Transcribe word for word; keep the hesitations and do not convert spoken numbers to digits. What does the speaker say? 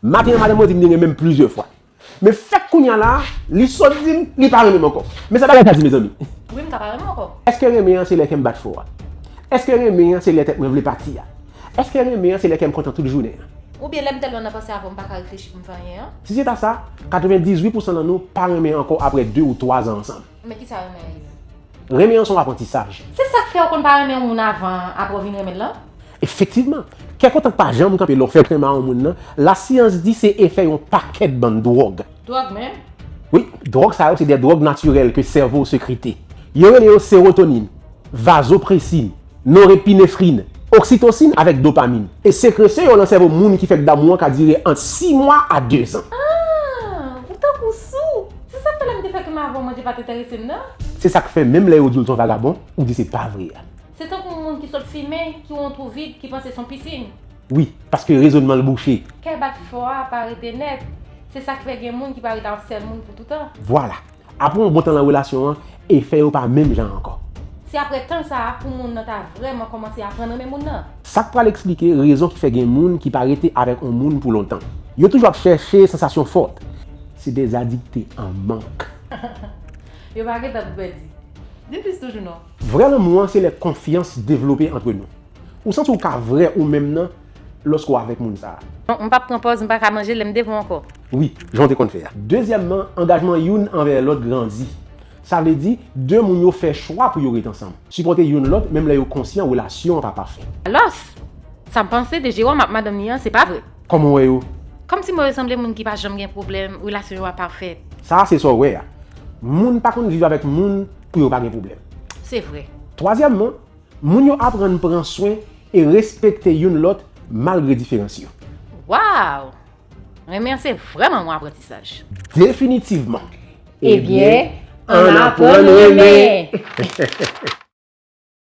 Maten an, madanm mwen di m li renmen m plizyè fwa. Men fèk kounye a la, li sot di m li pa renmen m ankò. Men sa bagay sa di, mezanmi. Wi, m ka pa renmen ankò. Èske renmen an se lè kè m bat fò a? Èske renmen an se lè tèt mwen vle pati a? Èske renmen an se lè kè m kontan tout jounen an? Oubyen lè m tèlman nan panse avè w, m pa ka reflechi pou m fè anyen an? Si se ta sa, katrevendizuit pousan nan nou pa renmen ankò apre de ou twa zan ansanm. Men kisa renmen an ye menm? Renmen an se yon aprantisaj. Se sa k fè w konn pa renmen yon moun avan apre w vin renmen l lan? Efektivman, kè kontan pa janm kanpe lè w fè krenn a yon moun nan, lasyans di se efè yon pakèt bann dwòg. Dwòg menm? Wi, dwòg sa yo se de dwòg natirèl ke sèvo w sekrete. Yo rele yo sewotonin, vazopresin, norepinefrin, oksitosin avèk dopamin. E sekresyon yo lan sèvo moun ki fèk damou an ka dire ant sis mwa a de zan. Ah, ou tankou sou. Se sa k fè lè m te fèk renmen avan manje pa t enterese m nan. Se sa k fè menm lè yo di w se yon vagabon, ou di se pa vre a. Se tankou yon moun ki sot fimen, ki wè yon twou vid, ki panse se yon pisin. Wi, paske rezònman l bouche. Kè bat fò a pa rete nèt. Se sa k fè gen moun ki pa rete ak sèl moun pou toutan. Vwala. Apre yon bon tan lan relasyon an, efè yo pa menm jan ankò. Se apre tan sa a pou moun nan ta vrèman kòmanse aprann renmen moun nan. Sa k pral eksplike rezon ki fè gen moun ki pa rete avèk yon moun pou lontan. Yo toujou ap chèche sansasyon fòt. Se de adikte an mank. Yo pa gen tan pou pèdi. Di plis toujou non. Vrè lanmou an se lè konfyans devlope antre nou. Ou santi w ka vrè ou menm nan lòske w avèk moun sa a. Non, m p ap pran pòz, m pa ka manje lè m devan w ankò. Wi, jan w te konn fè a. Dezyèmman, angajman youn anvè lòt grandi. Sa vle di, de moun yo fè chwa pou yo ret ansanm. Sipòte youn lòt, menm lè yo konsyan relasyon an pa pafè. Alòs, sa m panse de Jewòm ak madanm li an, se pa vre. Kòman w wè yo? Kòmsi mwen resanble moun ki pa janm gen pwoblèm, relasyon yo ap pafèt. Sa a se sa w wè a. Moun pa konn viv avèk moun pou yo pa gen pwoblèm. Se vre. Twazyèmman, moun yo aprann pran swen e respekte youn lòt malgre diferans yo. Waw! Renmen an se vrèman yon aprantisaj. Definitivman. Ebyen, ann aprann renmen.